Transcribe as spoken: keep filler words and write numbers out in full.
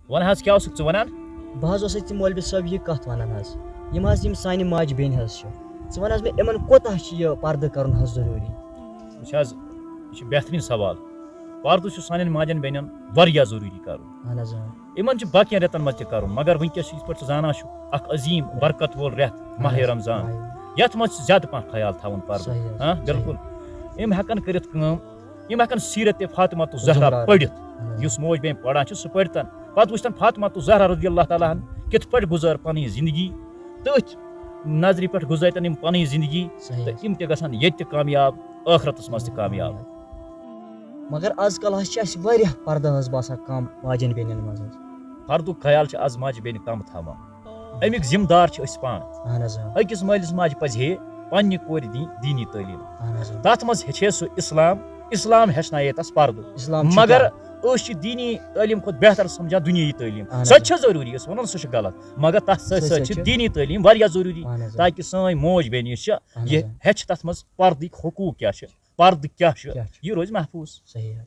وَن حظ، کیٛاہ اوسُکھ ژٕ وَنان؟ بہٕ حظ اوسُس ژےٚ مولوی صٲب یہِ کَتھ وَنان حظ، یِم حظ یِم سانہِ ماجہِ بیٚنہِ حظ چھِ، ژٕ وَن حظ مےٚ، یِمَن کوٗتاہ چھِ یہِ پَردٕ کَرُن حظ ضروٗری؟ وٕچھ حظ، یہِ چھُ بہتریٖن سوال۔ پَردٕ چھُ سانٮ۪ن ماجٮ۪ن بیٚنٮ۪ن واریاہ ضروٗری کَرُن۔ اہن حظ، اۭں۔ یِمَن چھُ باقیَن رٮ۪تَن منٛز تہِ کَرُن، مگر وٕنکیٚس چھُ، یِتھ پٲٹھۍ ژٕ زانان چھُکھ، اَکھ عظیٖم برکت وول رٮ۪تھ ماہِ اہن حظ، رمضان، ماہِ۔ یَتھ منٛز چھُ زیادٕ پَہَن خیال تھاوُن پَردٕ۔ صحیح حظ، ہاں، صحیح۔ بِلکُل۔ یِم ہٮ۪کَن کٔرِتھ کٲم، یِم ہٮ۪کَن سیٖرت فاطمہ الزہرا زہرا۔ پٔرِتھ۔ اہن حظ۔ یُس موج بیٚنہِ پَران چھِ، سُہ پٔرۍتَن۔ پَتہٕ وٕچھتَن فاطمہ الزہرا رضی اللہ تعالیٰ عنہ کِتھ پٲٹھۍ گُزٲر پَنٕنۍ زِندگی، تٔتھۍ نظرِ پٮ۪ٹھ گُزٲرتَن یِم پَنٕنۍ زِندگی۔ صحیح۔ تہٕ یِم تہِ گژھن ییٚتہِ تہِ کامیاب، ٲخرَتَس منٛز تہِ کامیاب۔ مگر آز کل حظ چھِ اَسہِ واریاہ پردٕ حظ باسان کم ماجٮ۪ن بیٚنٮ۪ن منٛز حظ۔ پردُک خیال چھِ آز ماجہِ بیٚنہِ کم تھاوان۔ اَمِکۍ ذمہٕ دار چھِ أسۍ پانہٕ۔ اہن حظ، آ۔ أکِس مٲلِس ماجہِ پزِ ہے پننہِ کورِ دِنۍ دیٖنی تعلیٖم۔ اہن حظ، آ۔ تتھ منٛز ہیٚچھِ ہے سُہ اسلام، اسلام ہیٚچھنایہِ ہے تس پردٕ۔ اسلام چھُ مگر کیٛاہ؟ أسۍ چھِ دیٖنی تعلیٖم کھۄتہٕ بہتر سمجھان دُنیٲیی تعلیٖم۔ اہن سۄ حظ، تہِ آ۔ چھےٚ ضروٗری، أسۍ ونو نہٕ سۄ چھِ غلط، مگر تتھ سۭتۍ سۭتۍ سۭتۍ سۭتۍ چھِ چھِ دیٖنی تعلیٖم واریاہ ضروٗری۔ اہن حظ، آ۔ تاکہِ سٲنۍ موج بیٚنہِ یُس چھِ، اہن یہِ حظ، آ۔ ہیٚچھِ تتھ منٛز پردٕکۍ حقوٗق کیٛاہ چھِ۔ پردٕ کیٛاہ چھُ، کیٛاہ چھُ؟ یہِ روزِ محفوٗظ۔ صحیح حظ۔